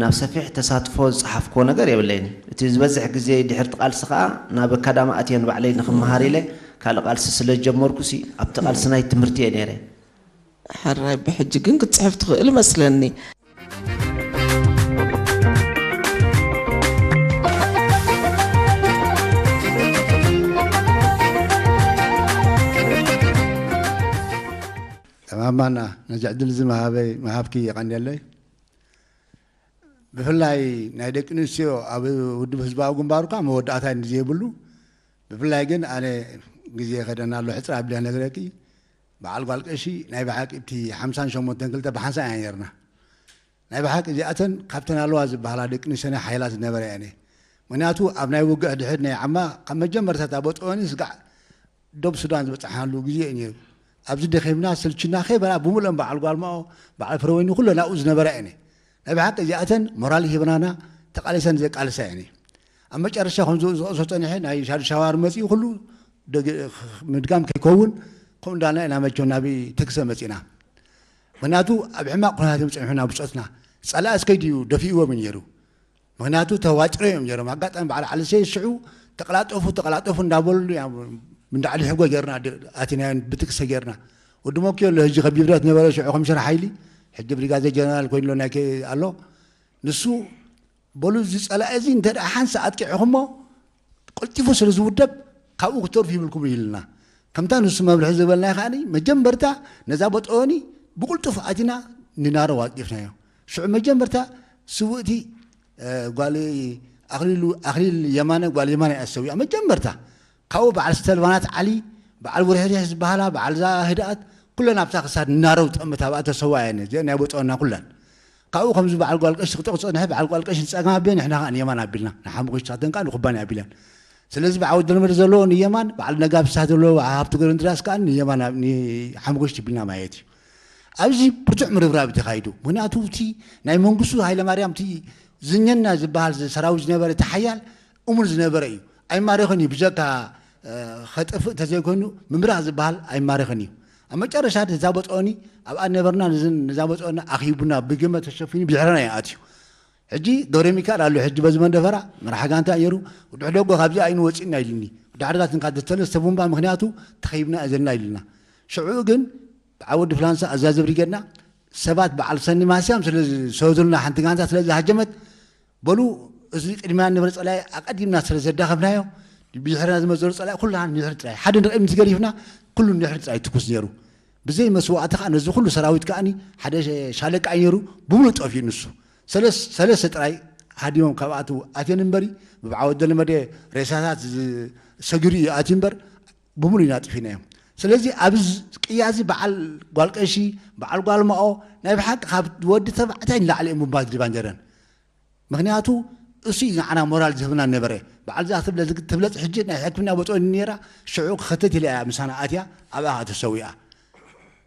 ናብ ሰፊሕ ተሳትፎ ዝጸሓፍክዎ ነገር የብለይን። እቲ ዝበዝሕ ግዜ ድሕርቲ ቃልሲ ከኣ ናብ ኣካዳሚ ኣትየ ንባዕለይ ንኽመሃር ኢለ ካልእ ቃልሲ ስለ ዝጀመርኩሲ ኣብቲ ቃልሲ ናይ ትምህርቲ እየ ነይረ። ሕራይ ብሕጂ ግን ክትጽሕፍ ትኽእል መስለኒ። ተማማና ነዚ ዕድል እዚ ምሃበይ ምሃብኪ የቐንየለይ። ብፍላይ ናይ ደቂ ኣንስትዮ ኣብ ውድብ ህዝባዊ ግንባር እኳ መወዳእታ እንዲ ዘይብሉ፣ ብፍላይ ግን ኣነ ግዜ ከደና ኣሎ ሕፅር ኣቢለ ነግረኪ። በዓል ጓል ቀሺ ናይ ብሓቂ እቲ ሓምሳን ሸሞንተን ክልተ ብሓንሳእ ኢና ነርና። ናይ ብሓቂ እዚኣተን ካብተን ኣለዋ ዝበሃላ ደቂ ኣንስትዮ ናይ ሓይላት ዝነበረ እየን። ምክንያቱ ኣብ ናይ ውግእ ድሕድ ናይ ዓማ ካብ መጀመርታ እታ በጥኦኒ ስጋዕ ዶብ ሱዳን ዝበፃሕናሉ ግዜ እዩ ነይሩ። ኣብዚ ደኺምና ስልችና ከይበላ ብምሉኦም በዓል ጓልማኦ በዓል ፍረወይኒ ኩለን ኣብኡ ዝነበራ እየን። ናይ ብሓቂ እዚኣተን ሞራል ሂብናና ተቃሊሰን ዘቃልሳ እየን። ኣብ መጨረሻ ከም ዝቕሶ ፀኒሐ ናይ ሻድሻዋር መፅኡ ኩሉ ምድጋም ከይከውን ከምኡ እንዳልና ኢና መቸም ናብ ተክሰ መፂና። ምክንያቱ ኣብ ሕማቕ ኩነታት እዮም ፀኒሑና ብፆትና። ፀላእ እስከይ ድዩ ደፊእዎም እዩ ነይሩ። ምክንያቱ ተዋጢሮ እዮም ነይሮም። ኣጋጣሚ በዓል ዓሊ ሰይድ ሽዑ ተቀላጠፉ ተቀላጠፉ እንዳበሉ ምንዳዕሊ ሕጎ ጌርና ኣቲናዮ ብትክሰ ጌርና። ወዲ ሞኪዮ ኣሎ ህጂ ከቢብረት ነበረ ሽዑ ከም ሽራ ሓይሊ ሕጂ ብሪጋዜ ጀነራል ኮይኑሎ ናይ ኣሎ። ንሱ በሉ እዚ ጸላኢ እዚ እንተ ደኣ ሓንሳ ኣጥቂዕኹሞ ቀልጢፉ ስለ ዝውደብ ካብኡ ክትተርፉ ይብልኩም ኢልና። ከምታ ንሱ መብርሒ ዝበልናዮ ከኣ መጀመርታ ነዛ በጠወኒ ብቁልጡፍ ኣቲና ንናሮ ዋቂፍናዮ። ሽዑ መጀመርታ ስውእቲ ጓል ኣኽሊሉ ኣኽሊል የማነ ጓል የማነ ኣሰዊኣ መጀመርታ ካብኡ በዓል ስተልባናት ዓሊ በዓል ውርሕሪሕ ዝበሃላ በዓል ዛ ህድኣት ኩለን ኣብታ ክሳድ ንናረው ጠምት ኣብኣ ተሰዋ እየን እዚአን ናይ በጠወና ኩለን። ካብኡ ከምዚ በዓል ጓል ቀሺ ክጥቕ ዝጸንሐ በዓል ጓል ቀሺ ንጸጋም ኣቢለን ንሕና ከኣ ንየማን ኣቢልና ንሓሙኽሽቲ ሳተን ከኣ ንኩባንያ ኣቢለን። ስለዚ ብዓወት ደልመድ ዘለዎ ንየማን በዓል ነጋብ ሳት ዘለዎ ሃብቲ ገረንድራስ ከኣ ንየማን ንሓሙኽሽቲ ቢልና ማለት እዩ። ኣብዚ ብርቱዕ ምርብራብ ተኻይዱ። ምክንያቱ እቲ ናይ መንግስቱ ሃይለማርያም እቲ ዝኘና ዝበሃል ሰራዊት ዝነበረ እቲ ሓያል እሙን ዝነበረ እዩ። ኣይማረኽን እዩ ብጀካ ከጥፍእ እንተዘይኮይኑ ምምራኽ ዝበሃል ኣይማረኽን እዩ። ኣብ መጨረሻ ነዛ በፀኦኒ ኣብኣ ነበርና ነዛ በፀኦና ኣኺቡና ብግመ ተሸፊኑ ብድሕረና እዩ ኣትዩ። ሕጂ ገብረ ሚካኤል ኣሎ ሕጂ በዚ መንደፈራ መራሒ ጋንታ ነይሩ። ድሕደጎ ካብዚ ኣይንወፅእና ኢልኒ። ዳሕዳት እንካ ተለስተ ቡምባ ምክንያቱ ተኸይብና ዘለና ኢልና። ሽዑ ግን ብዓወዲ ፍላንሳ ኣዛዚ ብሪገድና ሰባት በዓል ሰኒ ማስያም ስለ ዝሰወዱልና ሓንቲ ጋንታ ስለ ዝሃጀመት በሉ እዚ ቅድሚያ ንበር ፀላይ ኣቀዲምና ስለ ዘዳኸምናዮ ብድሕርና ዝመዘሩ ፀላይ ኩልና ንድሕሪ ጥራይ ሓደ ንቕድሚት ገዲፍና ኩሉ ንድሕሪ ጥራይ ትኩስ ነይሩ። ብዘይ መስዋእቲ ከዓ ነዚ ኩሉ ሰራዊት ከዓኒ ሓደ ሻለቃ እዩ ነይሩ። ብምሉእ ጠፊኡ ንሱ ሰለስተ ጥራይ ሃዲሞም ካብኣቱ ኣትየን እምበሪ ብብዓወት ዘለመደ ሬሳታት ሰጊሩ እዩ ኣትዩ እምበር ብምሉእ ኢና ጥፊናዮም። ስለዚ ኣብዚ ቅያ እዚ በዓል ጓል ቀሺ፣ በዓል ጓል ማኦ ናይ ብሓቂ ካብ ወዲ ተባዕታይ ንላዕሊ እየን ቡምባ ዝድብድባ ነይረን። ምኽንያቱ እሱ እዩ ንዓና ሞራል ዝህብና ነበረ። በዓል እዛ ትብለ-፣ ትብለጽ ሕጂ ናይ ሕክምና ወጥኦ ነይራ፣ ሽዑ ክኸተት ኢላ እያ ምሳና ኣትያ፣ ኣብኣ ተሰዊኣ።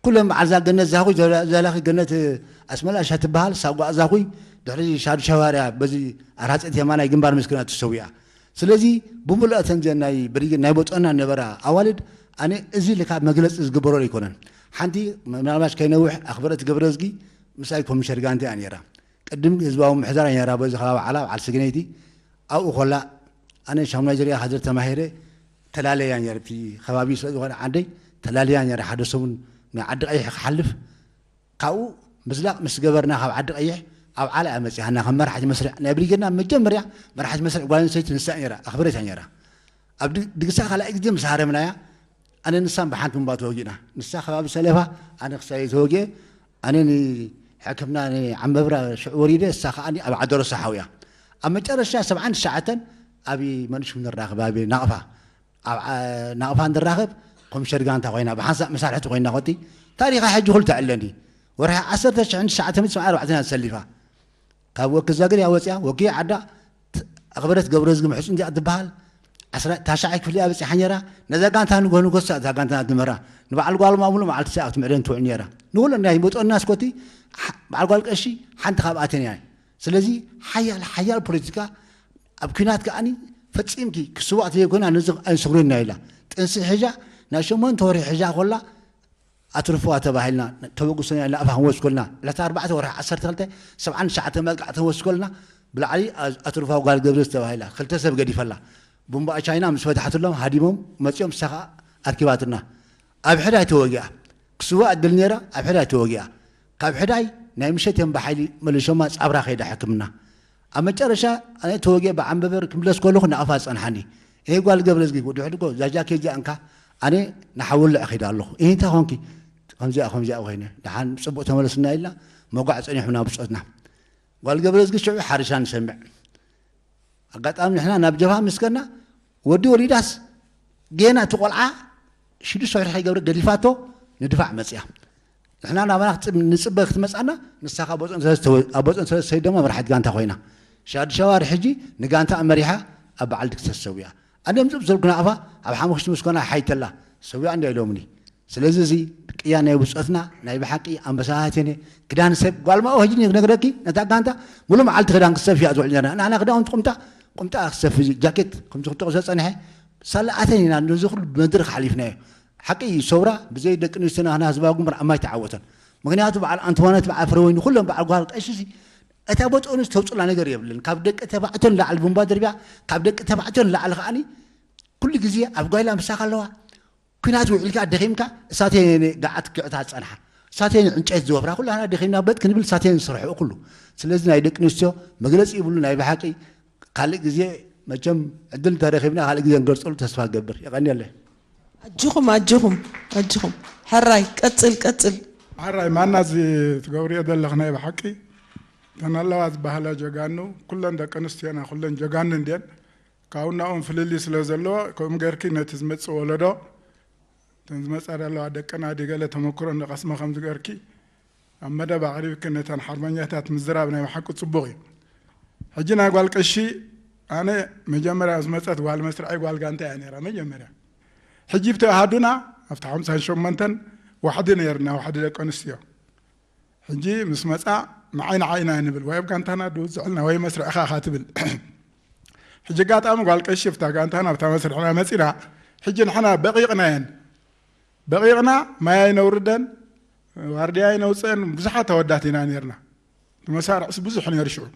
ኩለን በዓል እዛ ገነት ዛኹ፣ ዘላ-፣ ዘላኺ ገነት ኣስመላሻ ትበሃል፣ ሳጓ ዛኹ፣ ድሕሪ ሻዱ ሸዋርያ በዚ ኣራጺት የማናይ ግንባር ምስክና ተሰዊኣ። ስለዚ ብምሉእ እተን ዘ-፣ ናይ ብሪጌድ ናይ ቦጸና ነበራ ኣዋልድ ኣነ እዚ ኢልካ መግለጺ ዝግበሮ ኣይኮነን። ሓንቲ ምናልባሽ ከይነውሕ ኣኽብረት ገብረዝጊ ምስኣይ ኮሚሽነር ጋንታ እያ ነይራ። ቅድም ህዝባዊ ምሕደራ ነይራ በዚ ከባቢ ዓላ በዓል ስግነይቲ ኣብኡ ኮላ ኣነ ሻሙናይ ዝርያ ሃዘር ተማሂረ ተላለያ ነይረ። እቲ ከባቢ ስለ ዝኾነ ዓደይ ተላለያ ነይረ። ሓደ ሰሙን ናይ ዓዲ ቀይሕ ክሓልፍ ካብኡ ምዝላቕ ምስ ገበርና ካብ ዓዲ ቀይሕ ኣብ ዓላ እያ መጺኣና ከም መራሕቲ መስርዕ ናይ ብሪጌድና መጀመርያ መራሕቲ መስርዕ ጓል ኣንስተይቲ ንሳ ነይራ ኣኽብረት እያ ነይራ። ኣብ ድ-፣ ድግሳ ካልኣይ ግዜ ምስ ሃረምናያ ኣነ ንሳን ብሓንቲ እምባ ተወጊእና። ንሳ ከባቢ ሰለፋ ኣነ ክሳየ ተወጊአ ኣነ ንሕክምና ንዓንበብራ ሽዑ ወሪደ እሳ ከዓ ኣብ ዓደሮሳ ሓውያ። ኣብ መጨረሻ ሰብዓን ትሽዓተን ኣብ መንሽ ንራኸብ ኣብ ናቕፋ ኣብ ዓ-፣ ናቕፋ ንራኸብ ኮሚሽነር ጋንታ ኮይና ብሓንሳእ መሳርሕቲ ኮይና ኮቲ ታሪኻ ሕጂ ኩሉ ተዕለኒ። ወርሒ ዓሰርተ ሽሕን ትሽዓተ ሚእቲ ሰብዓን ኣርባዕተን እያ ተሰሊፋ። ካብ ወኪ ዛግር እያ ወፂኣ፣ ወኪ ዓዳ ት-፣ ኣኽበረት ገብረዝጊ ምሕፁ እንዲያ ትበሃል። ዓስራ-፣ ታሽዓይ ክፍሊ እያ በፂሓ ነይራ። ነዛ ጋንታ ንጎ ንጎ እሳ እታ ጋንታ ትምህራ። ንበዓል ጓል ማሙሉ መዓልቲ ሰኣ ክትምዕደን ትውዕል ነይራ። ንኹለን ናይ መጦና ስኮቲ ሓ-፣ በዓል ጓል ቀሺ ሓንቲ ካብኣተን እያ። ስለዚ ሓያል፣ ሓያል ፖለቲካ ኣብ ኲናት ከኣኒ ፈጺምኪ ክስዋእ ተዘይኮይና ነዚ ኣይንስግረና ኢላ። ጥንሲ ሒዛ ናይ ሸሞንተ ወርሒ ሒዛ ኮላ ኣትርፍዋ ተባሂልና ተበግሶና ኢልና ኣፋ ክንወስድ ኮልና ዕለት ኣርባዕተ ወርሒ ዓሰርተ ክልተ ሰብዓን ትሽዓተ መጥቃዕቲ ክንወስድ ኮልና ብላዕሊ ኣዝ-፣ ኣትርፍዋ ጓል ገብረዝጊ ተባሂላ ክልተ ሰብ ገዲፈላ። ቡምባ ቻይና ምስ ፈትሓትሎም ሃዲሞም መጺኦም ንሳ ኸኣ ኣርኪባትና። ኣብ ሕዳይ ተወጊኣ። ክስዋእ እድል ነይራ፣ ኣብ ሕዳይ ተወጊኣ። ካብ ሕዳይ ናይ ምሸት እዮም ብሓይሊ መሊሾማ ጻብራ ከይዳ ሕክምና። ኣብ መጨረሻ ኣነ ተወጊአ ብዓንበበር ክምለስ ከለኹ ናቕፋ ጸንሓኒ። "ኤህ ጓል ገብረዝጊ፣ ድሕሪ እኮ እዛ ጃኬት እዚኣ እንካ ኣነ ንሓወልዕ ከይደ ኣለኹ። እህ እንታይ ኾንኪ?" "ከምዚኣ ከምዚኣ ኮይነ። ደሓን ጽቡቕ ተመለስና" ኢልና መጓዕ ጸኒሑና ብጾትና። ጓል ገብረዝጊ ሽዑ ሓሪሻ ንሰምዕ። ኣጋጣሚ ንሕና ናብ ጀብሃ ምስ ከድና ወዲ ወሊዳስ ጌና እቲ ቆልዓ ሽዱሽተ ወርሒ ከይገብረ ገዲፋቶ ንድፋዕ መጽያ። ንሕና ናባና ክትጽብ-፣ ንጽበ ክትመጻና ንሳ ካብ ቦጽኦን ሰለስተ ወ-፣ ኣብ ቦጽኦን ሰለስተ ሰይድ ድማ መራሒት ጋንታ ኮይና። ሻዱ ሸዋር ሕጂ ንጋንታ ኣመሪሓ ኣብ በዓል ድግስ ተሰዊኣ። ኣነ ምጽብ ዘልኩ ናቕፋ ኣብ ሓሙሽቲ ምስ ኮና ሓይተላ ሰዊኣ እንዳ ኢሎምኒ። ስለዚ እዚ ቅያ ናይ ብጾትና ናይ ብሓቂ ኣንበሳታት የኔ ክዳን ሰብ ጓል ማኦ ሕጂ ነግረኪ ነታ ጋንታ ሙሉ መዓልቲ ክዳን ክትሰፊ እያ ዝውዕል ነርና። ንሕና ክዳውንቲ ቁምጣ፣ ቁምጣ ክትሰፊ ጃኬት ከምዚ ክተቑሶ ጸንሐ ሳላ ኣተን ኢና ነዚ ኩሉ መድረኽ ሓሊፍናዮ። ሓቂ እዩ ሰውራ ብዘይ ደቂ ኣንስትዮና ንሕና ህዝባዊ ግንባር ኣብ ማይ ተዓወተን። ምኽንያቱ በዓል ኣንተዋነት በዓል ፍረወይኒ ኩሎም በዓል ጓል ቀሺ እታ ቦጦ ኣንስቲ ተውፅላ ነገር የብልን። ካብ ደቂ ተባዕትዮ ንላዕሊ ቡምባ ደርቢያ ካብ ደቂ ተባዕትዮ ንላዕሊ ከዓኒ ኩሉ ግዜ ኣብ ጓይላ ምሳኻ ኣለዋ። ኲናት ውዒልካ ደኺምካ እሳተን ገዓት ክዕታ ዝጸንሓ እሳተን ዕንጨይቲ ዝወፍራ ኩላና ደኺምና በጥ ክንብል እሳተን ዝሰርሕኦ ኩሉ። ስለዚ ናይ ደቂ ኣንስትዮ መግለጺ ይብሉ ናይ ብሓቂ ካልእ ግዜ መቸም ዕድል እንተረኺብና ካልእ ግዜ ንገልጸሉ ተስፋ እገብር። የቐንየለይ። ኣጆኹም ኣጆኹም ኣጆኹም። ሕራይ ቀጽል ቀጽል። ሕራይ ማና እዚ ትገብርዮ ዘለኽ ናይ ብሓቂ እተን ኣለዋ ዝበሃላ ጀጋኑ ኩለን ደቂ ኣንስትዮና ኩለን ጀጋኑ እንድየን። ካብኡ ናብኦም ፍልልይ ስለ ዘለዎ ከምኡ ገርኪ ነቲ ዝመጽእ ወለዶ እተን ዝመጻ ዘለዋ ደቅና ድገለ ተመክሮ እንዳቐስመ ከም ዝገርኪ ኣብ መደብ ኣቕሪብኪ ነተን ሓርበኛታት ምዝራብ ናይ ብሓቂ ጽቡቕ እዩ። ሕጂ ናይ ጓል ቀሺ ኣነ መጀመርያ ዝመጸት ጓል መስርዐይ ጓል ጋንታ እያ ነይራ መጀመርያ። ሕጂ ብተዋሃዱና ኣብቲ ሓምሳን ሸሞንተን ዋሕዲ ነይርና ዋሕዲ ደቂ ኣንስትዮ። ሕጂ ምስ መጻ ንዓይ ንዓይ ኢና ንብል ወይ ኣብ ጋንታና ድውዝዕልና ወይ መስርዕኻ ኢኻ ትብል። ሕጂ ኣጋጣሚ ጓል ቀሺ ኣብታ ጋንታና ኣብታ መስርዕና መጺና ሕጂ ንሕና በቒቕናየን በቒቕና ማይ ኣይነውርደን ዋርድያ ኣይነውፅአን ብዙሓት ኣወዳት ኢና ነርና እቲ መሳርዕስ ብዙሕ ነይሩ ሽዑ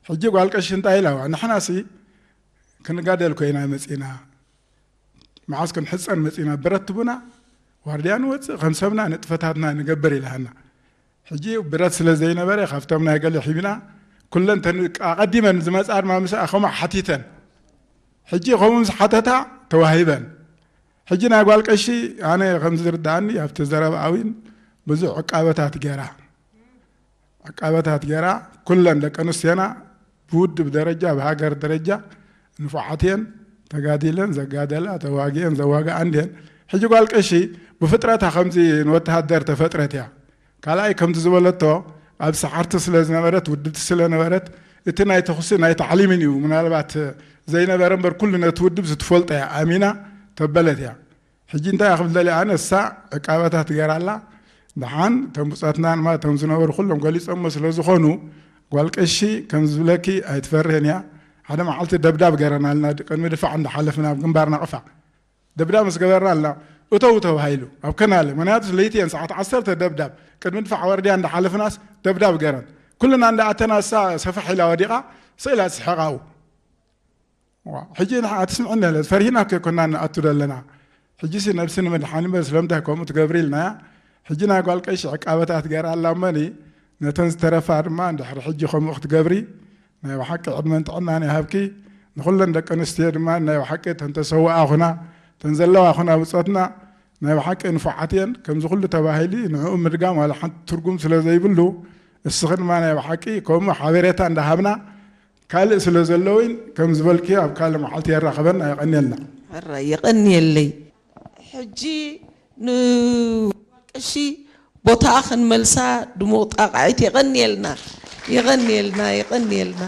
ሕጂ ጓል ቀሺ እንታይ ኢላዋ ንሕናሲ ክንጋደል ኮይና መፂና መዓስ ክንሕፀን መፂና ብረት ትቡና ዋርድያ ንወፅእ ከም ሰብና ንጥፈታትና ንገብር ኢላሃና ሕጂ ብረት ስለ ዘይነበረ ካብቶም ናይ ገለ ሒብና ኩለን ተን ኣቐዲመን ዝመፃ ድማ ምስኣ ከምኡ ሓቲተን ሕጂ ከምኡ ምስ ሓተታ ተዋሂበን ሕጂ ናይ ጓል ቀሺ ኣነ ከም ዝርዳእኒ ኣብቲ ዘረባኣዊን ብዙሕ ዕቃበታት ገይራ ዕቃበታት ገይራ ኩለን ደቂ ኣንስትዮና ብውድብ ደረጃ ብሃገር ደረጃ ንፉዓት እየን ተጋዲለን ዘጋደላ ተዋጊአን ዘዋግኣ እንድየን ሕጂ ጓል ቀሺ ብፍጥረታ ከምዚ ንወተሃደር ተፈጥረት እያ። ካልኣይ ከምቲ ዝበለቶ ኣብ ሰዓርቲ ስለ ዝነበረት ውድብቲ ስለ ነበረት እቲ ናይ ተኹሲ ናይ ታዕሊምን እዩ ምናልባት ዘይነበረ እምበር ኩሉ ነቲ ውድብ ዝትፈልጦ እያ ኣሚና ተበለት እያ። ሕጂ እንታይ እያ ክብል ደልየ ኣነ እሳ ዕቃበታት ገይራ ኣላ። ደሓን እቶም ብጾትና ድማ እቶም ዝነበሩ ኩሎም ገሊጾሞ ስለ ዝኾኑ ጓል ቀሺ ከም ዝብለኪ ኣይትፈርህን እያ። ሓደ መዓልቲ ደብዳብ ገይረናልና ቅድሚ ድፋዕ እንዳሓለፍና ኣብ ግንባርና ቅፋ ደብዳብ ምስ ገበርና ኣላ እተው ተባሂሉ ኣብ ከናለ ምክንያቱ ለይቲ እየን ሰዓት ዓሰርተ ደብዳብ ቅድሚ ድፋዕ ወርድያ እንዳሓለፍናስ ደብዳብ ገረን ኩልና እንዳኣተና እሳ ሰፈሕ ኢላ ወዲቓ ስእላ ትስሕቕ ኣብኡ ሕጂ ንዓ ትስምዕኒ ኣለ ፈርሂና እኮ ኮና ንኣቱ ዘለና ሕጂሲ ነብሲ ንምድሓን እምበር ስለምንታይ ከምኡ ትገብሪ ኢልናያ ሕጂ ናይ ጓል ቀይሽ ዕቃበታት ገይራ ኣላ እመኒ ነተን ዝተረፋ ድማ እንድሕሪ ሕጂ ከምኡ ክትገብሪ ናይ ብሓቂ ዕድመን ጥዕናን ይሃብኪ ንኹለን ደቂ ኣንስትዮ ድማ ናይ ብሓቂ ተን ተሰውኣ ኹና ተን ዘለዋ ኹና ብጾትና ናይ ብሓቂ ንፉዓት እየን ከምዚ ኩሉ ተባሂሉ ንዕኡ ምድጋም ዋላ ሓንቲ ትርጉም ስለ ዘይብሉ እስኺ ድማ ናይ ብሓቂ ከምኡ ሓበሬታ እንዳሃብና ካልእ ስለ ዘለውን ከም ዝበልክዮ ኣብ ካልእ መዓልቲ የራኽበና የቐንየልና። ሕራይ የቐንየለይ። ሕጂ ንቀሺ ቦታኣ ክንመልሳ ድሙቕ ጣቕዒት የቐንየልና። የቐንየልና የቐንየልና።